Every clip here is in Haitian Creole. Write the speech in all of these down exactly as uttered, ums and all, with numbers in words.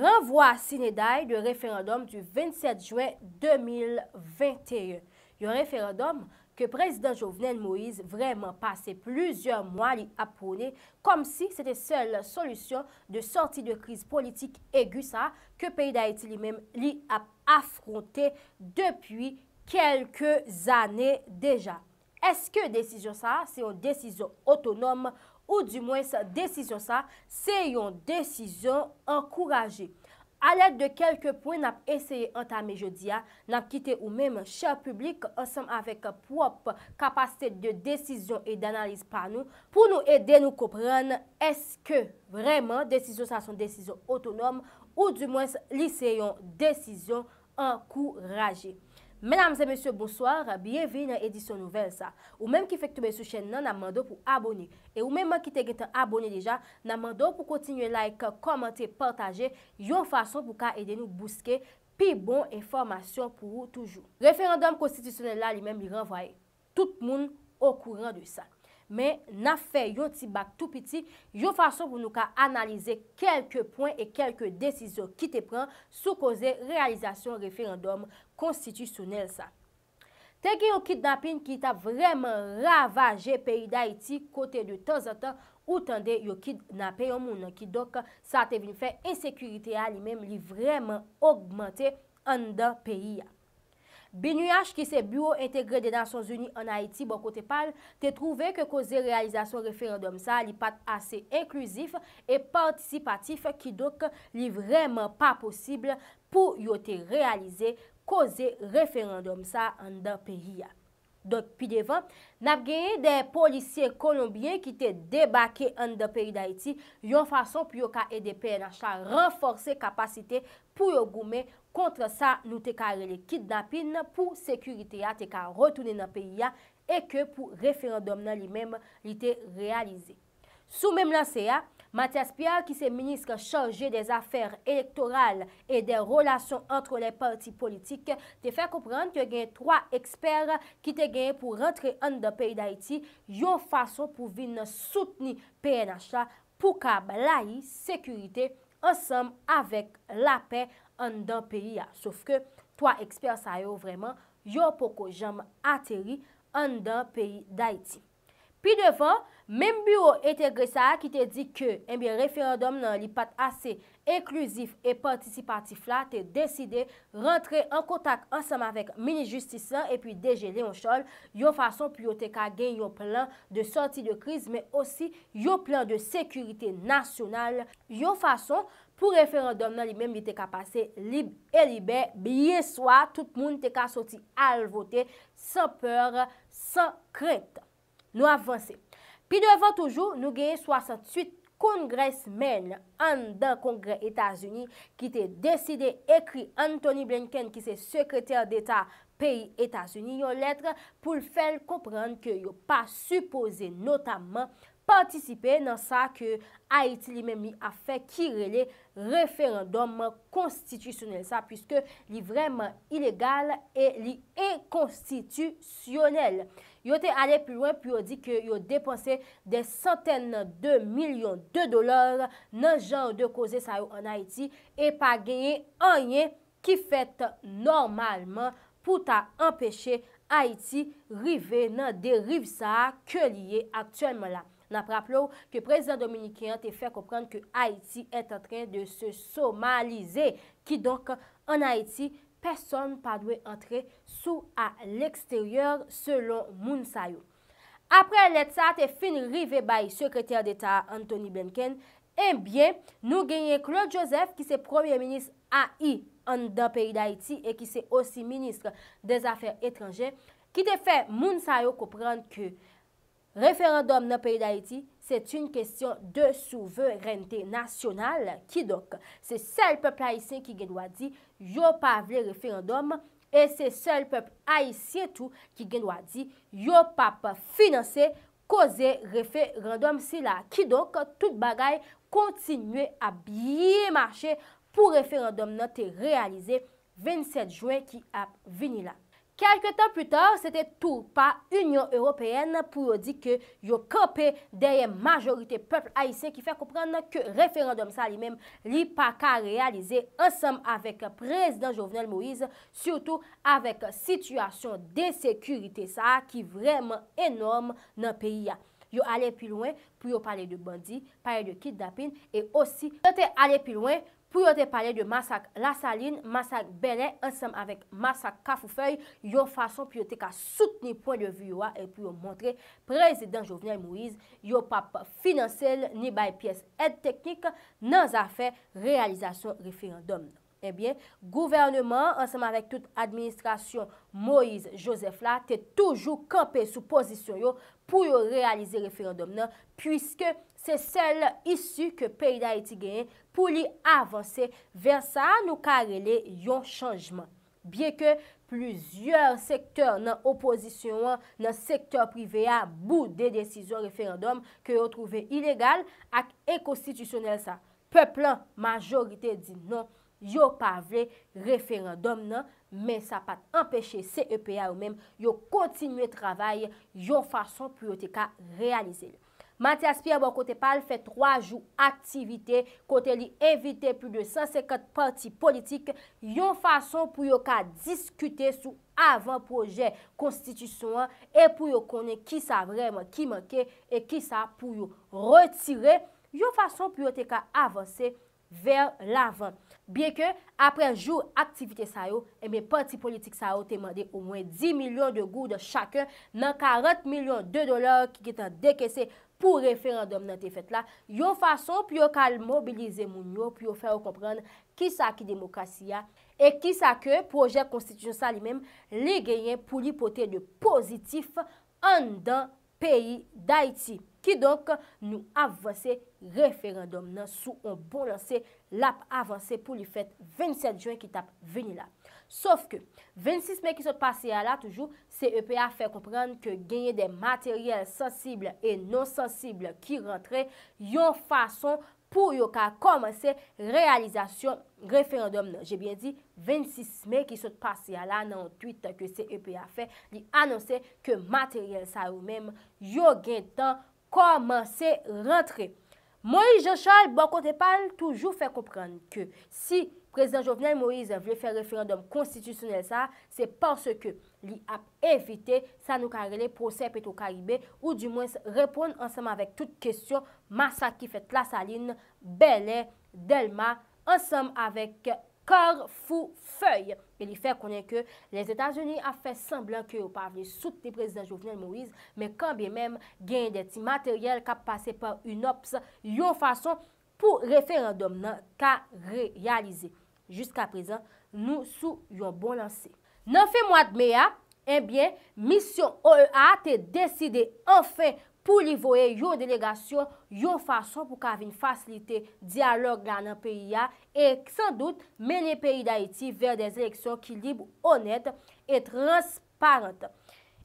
Renvwa sine die de referandòm du vennsèt jen de mil venteyen. Yon referandòm ke prezidan Jovenel Moïse vrèman pase plizyè mwa li ap pwone, kòmsi se te sèl solisyon de sòti de kriz politik egi sa ke peyi Dayiti li menm li ap afwonte depi kèlke zane deja. Èske desizyon sa a se yon desizyon otonòm, oudimwens desizyon sa a se yon desizyon ankouraje? Alèd de kèlke pwen n ap eseye antame jodi a, n ap kite ou menm, chè piblik, ansanm avèk pwòp kapasite de desizyon e danaliz pa nou, pou nou ede nou konprann èske vrèman desizyon sa a se yon desizyon otonòm, oudimwens li se yon desizyon ankouraje. Medam e mesye, bonswa, byenvini nan edisyon nouvèl sa. Ou menm ki fèk tonbe sou chèn nan, n ap mande w pou abòne. E ou menm ki te gentan abòne deja, n ap mande w pou kontinye like, kòmante, pataje, yon fason pou ka ede nou bouske pi bon enfòmasyon pou ou toujou. Referandòm konstitisyonèl la, li menm, li ranvwaye. Tout moun okouran de sa. Men, n ap fè yon ti bak tou piti, yon fason pou nou ka analize kèlke pwen e kèlke desizyon ki te pran sou koze reyalizasyon referandòm konstitisyonèl sa. Te gen yon kidnapin ki t ap vrèman ravaje peyi Dayiti, kote de tanzantan ou tande yo kidnape yon moun. Kidonk, sa te vin fè ensekirite a li menm li vrèman ogmante anndan peyi a. BINUH, ki se Biwo Entegre de Nasyonzini ann Ayiti, bò kote pa l, te twouve ke koze reyalizasyon referandòm sa a, li pa t ase enklizif e patisipatif, kidonk li vrèman pa posib pou yo te reyalize koze referandòm sa a anndan peyi a. Donk, pi devan, n ap genyen de polisye kolonbyen ki te debake anndan peyi Dayiti, yon fason pou yo ka ede P N H la ranfòse kapasite pou yo goumen kont sa nou te ka rele kidnapin, pou sekirite a te ka retounen nan peyi a e ke pou referandòm nan li menm li te reyalize. Sou menm lanse a, Mathias Pierre, ki se minis chaje des affaires électorales et des relations entre les partis politiques, te fè konprann ke gen twa ekspè ki te genyen pou rantre anndan peyi Dayiti, yon fason pou vin soutni P N H la pou ka blayi sekirite ansanm avèk lapè anndan peyi a. Sof ke twa ekspè sa yo vrèman, yo poko janm ateri anndan peyi Dayiti. Pi devan, menm biwo entegre sa a ki te di ke, ebyen, referandòm nan li pa t ase enklizif e patisipatif la te deside rantre an kontak ansanm avèk minis jistis lan epi D G Léon Charles, yon fason pou yo te ka gen yon plan de sòti de kriz, men osi yon plan de sekirite nasyonal, yon fason pou referandòm nan li menm li te ka pase lib e libè, byen swa tout moun te ka soti al vote san pè, san krent. Nou avanse. Pi devan toujou, nou genyen swasanntuit kongresmenn anndan Kongrè Etazini ki te deside ekri Antony Blinken, ki se sekretè deta peyi Etazini, yon lèt pou l fè l konprann ke yo pa sipoze notamman patisipe nan sa ke Ayiti li menm li ap fè ki rele referandòm konstitisyonèl sa, piske li vrèman ilegal e li enkonstitisyonèl. Yo te ale pi lwen pou yo di ke yo depanse de santèn de milyon de dola nan jan de koze sa yo ann Ayiti e pa genyen anyen ki fèt nòmalman pou ta anpeche Ayiti rive nan deriv sa a ke li ye aktyèlman la. N ap raple w ke prezidan dominiken an te fè konprann ke Ayiti est en train de se somaliser. Kidonk, ann Ayiti, pèsonn pa dwe antre sou a leksteryè, selon moun sa yo. Apre lèt sa a te fin rive bay sekretè deta a Antony Blinken, ebyen, nou genyen Claude Joseph ki se premye minis A I anndan peyi Dayiti e ki se osi minis dèzafè etranjè, ki te fè moun sa yo konprann ke referandòm nan peyi Dayiti, c'est une question de souveraineté nationale. Kidonk, se sèl pèp ayisyen ki gen dwa di yo pa vle referandòm, e se sèl pèp ayisyen tou ki gen dwa di yo p ap finanse koze referandòm sila. Kidonk, tout bagay kontinye ap byen mache pou referandòm nan te reyalize vennsèt jen ki ap vini la. Kèlke tan pli ta, se te tou pa Inyon Ewopeyèn pou yo di ke yo kanpe dèyè majorite pèp ayisyen ki fè konprann ke referandòm sa li menm, li pa ka reyalize ansanm avèk prezidan Jovenel Moïse, sitou avèk sitiyasyon de sekirite sa a ki vrèman enòm nan peyi a. Yo ale pi lwen pou yo pale de bandi, pale de kidnapin, e osi yo te ale pi lwen pou yo te pale de masak Lasalin, masak Bèlè ansanm avèk masak Kafoufèy, yon fason pou yo te ka soutni pwen de vi yo a e pou yo montre prezidan Jovenel Moïse yo p ap finanse l ni bay pyès èd teknik nan zafè reyalizasyon referandòm nan. Ebyen, gouvèneman an ansanm avèk tout administrasyon Moïse Joseph la te toujou kanpe sou pozisyon yo pou yo reyalize referandòm nan, puiske se sèl isi ke peyi Dayiti genyen pou li avanse vè sa nou ka rele yon chanjman. Byenke plizyè sektè nan opozisyon an, nan sektè prive a, boude desizyon referandòm ke yo twouve ilegal ak enkonstitisyonèl sa, pèp lan, majorite di non, yo pa vle referandòm nan, men sa pa t anpeche C E P A yo menm, yo kontinye travay yon fason pou yo te ka reyalize l. Mathias Pierre, bò kote pa l, fè twa jou aktivite kote li envite plis de san senkant pati politik yon fason pou yo ka diskite sou avan pwojè konstitisyon an e pou yo konnen kisa vrèman ki manke e kisa pou yo retire, yon fason pou yo te ka avanse vè lavan. Byenke, apre jou aktivite sa yo, ebyen, pati politik sa yo te mande omwen dis milyon de goud chaken nan karant milyon de dola ki gentan dekese pou referandòm nan te fèt la, yon fason pou yo ka al mobilize moun yo, pou yo fè yo konprann kisa ki demokrasi a, e kisa ke pwojè konstitisyon sa li menm, li genyen pou li pote de pozitif anndan peyi Dayiti. Kidonk, nou ap vanse referandòm nan sou on bon lanse, l ap avanse pou li fèt vennsèt jen ki t ap vini la. Sòf ke vennsis me ki sot pase a la toujou, C E P A fè konprann ke genyen de materyèl sansib e non sansib ki rantre yon fason pou yo ka kòmanse reyalizasyon referandòm nan. Je byen di, vennsis me ki sot pase a la, nan yon tweet ke C E P A fè, li anonse ke materyèl sa yo menm, yo gentan kòmanse rantre. Moïse Jean Charles, bò kote pa l, toujou fè konprann ke si prezidan Jovenel Moïse vle fè referandòm konstitisyonèl sa, se paske li ap evite sa nou ka rele pwosè Petwokaribe, oudimwens reponn ansanm avèk tout kesyon masak ki fèt Lasalin, Bèlè, Dèlma, ansanm avèk Kafou Fèy. E li fè konnen ke Lèzetazini ap fè sanblan ke yo pa vle soutni prezidan Jovenel Moïse, men kanbyenmenm genyen de ti materyèl k ap pase pa UNOPS yon fason pou referandòm nan ka reyalize. Jiskaprezan, nou sou yon bon lanse. Nan fen mwa d me a, ebyen, misyon O E A te deside anfen pou li voye yon delegasyon yon fason pou ka vin fasilite dyalòg la nan peyi a e, sandout, mennen peyi Dayiti vè de eleksyon ki lib, onèt e transparant.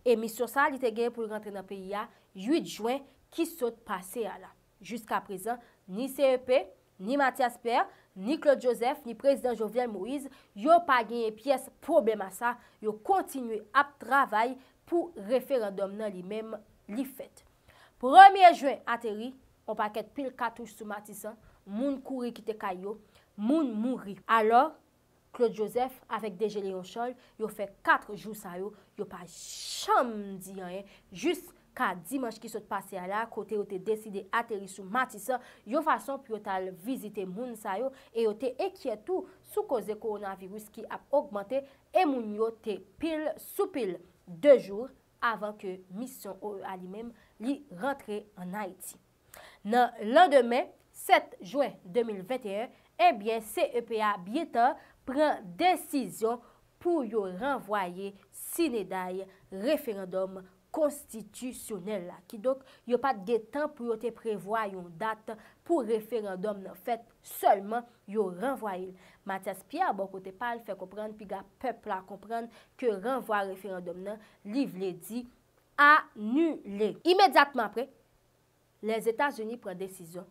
E misyon sa, li te gen pou l rantre nan peyi a uit jen ki sot pase a la. Jiskaprezan, ni C E P, ni Mathias Pierre, ni Claude Joseph, ni prezidan Jovenel Moïse, yo pa genyen pyès pwoblèm a sa, yo kontinye ap travay pou referandòm nan li menm li fèt. Premye jen ateri, on pakèt pil katouch sou Matisan, moun kouri kite kay yo, moun mouri. Alò, Claude Joseph avèk D G Léon Charles, yo fè kat jou sa yo, yo pa janm di anyen, jiska dimanch ki sot pase a la, kote yo te deside ateri sou Matisan, yon fason pou yo t al vizite moun sa yo, e yo te enkyè tou sou koze kowonaviris ki ap ogmante, e moun yo te pil sou pil de jou avan ke misyon O E A li menm, li rantre ann Ayiti. Nan landemen, sèt jen de mil venteyen, ebyen, C E P A byen ta pran desizyon pou yo ranvwaye sineday referandòm konstitisyonèl la. Kidonk, yo pa t gen tan pou yo te prevwa yon dat pou referandòm nan fèt, sèlman yo ranvwaye l. Mathias Pierre, bò kote pa l, fè konprann piga pèp la konprann ke ranvwa referandòm nan, li vle di anile. Imedyatman apre, Lèzetazini pran desizyon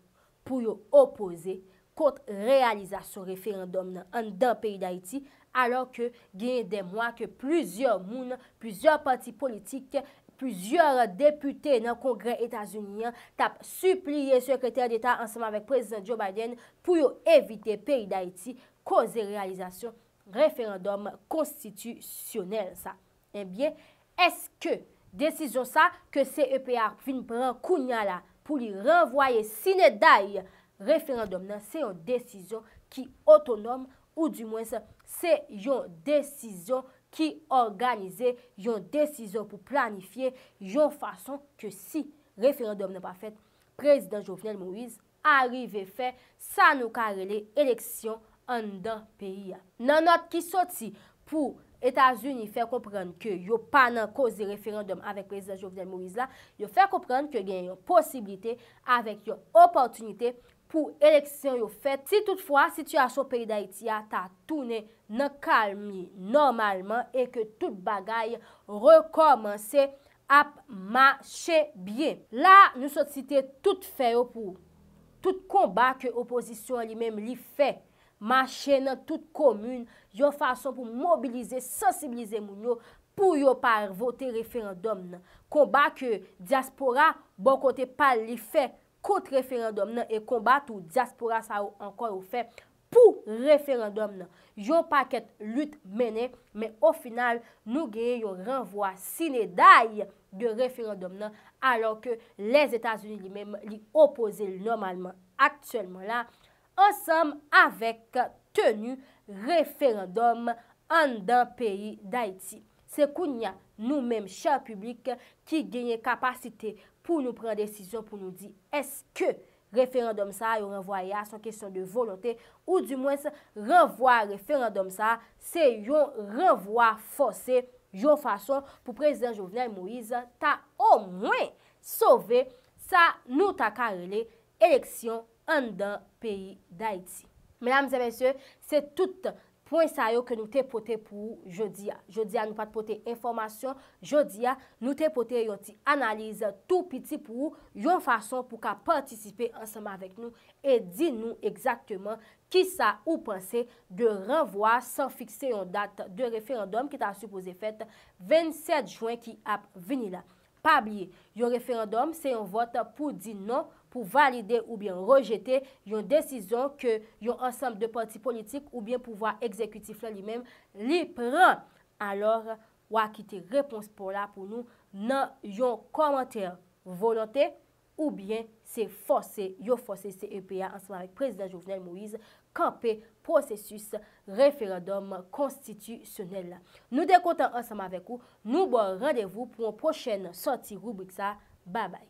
pou yo opoze kont reyalizasyon referandòm nan anndan peyi Dayiti, alò ke genyen dè mwa ke plizyè moun, plizyè pati politik, plizyè depite nan Kongrè Etazini an t ap sipliye Sekretè Deta ansanm avèk Prezidan Joe Biden pou yo evite peyi Dayiti koze reyalizasyon referandòm konstitisyonèl sa. Ebyen, èske desizyon sa ke C E P a vin pran kounya la pou li ranvwaye sine dae referandòm nan se yon desizyon ki otonòm, oudimwens se yon desizyon ki òganize, yon desizyon pou planifye yon fason ke si referandòm nan pa fèt, Prezidan Jovenel Moïse a rive fè sa nou ka rele eleksyon anndan peyi a. Nan nòt ki soti pou Etazini fè konprann ke yo pa nan koze referandòm avèk Prezidan Jovenel Moïse la, yo fè konprann ke gen yon posiblite avèk yon opòtinite pou eleksyon yo fèt si toutfwa sitiyasyon peyi Dayiti a ta tounen nan kalmi nòmalman e ke tout bagay rekòmanse ap mache byen. La, nou sot site tout fè yo pou tout konba ke opozisyon an li menm li fè, mache nan tout komin, yon fason pou mobilize, sansibilize moun yo pou yo pa vote referandòm nan. Konba ke dyaspora bò kote pa l li fè kont referandòm nan e konba tou dyaspora sa yo ankò yo fè pou referandòm nan. Yon pakèt lit mennen, men ofinal, nou genyen yon ranvwa sine dae de referandòm nan, alò ke Lèzetazini li menm li opoze l nòmalman aktyèlman la, ansanm avèk teni referandòm anndan peyi Dayiti. Se kounya, nou menm, chè piblik, ki genyen kapasite pou nou pran desizyon pou nou di èske referandòm sa a yo ranvwaye a se yon kesyon de volonte, oudimwens ranvwa referandòm sa a se yon ranvwa fòse, yon fason pou Prezidan Jovenel Moïse ta omwen sove sa nou ta ka rele eleksyon anndan peyi Dayiti. Medam e mesye, se tout pwen sa yo ke nou te pote pou ou jodi a. Jodi a, nou pa t pote enfòmasyon. Jodi a, nou te pote yon ti analiz tou piti pou ou, yon fason pou ka patisipe ansanm avèk nou e di nou egzakteman kisa ou panse de ranvwa san fikse yon dat de referandòm ki ta sipoze fèt vennsèt jen ki ap vini la. Pa bliye, yon referandòm se yon vòt pou di non, pou valide oubyen rejete yon desizyon ke yon ansanm de pati politik oubyen pouvwa egzekitif la li menm li pran. Alò, w a kite repons pa w la pou nou nan yon kòmantè. Volonte oubyen se fòse yo fòse C E P a ansanm avèk Prezidan Jovenel Moïse kanpe pwosesis referandòm konstitisyonèl la. Nou te kontan ansanm avèk ou. Nou ba w randevou pou yon pwochèn sòti ribrik sa. Babay.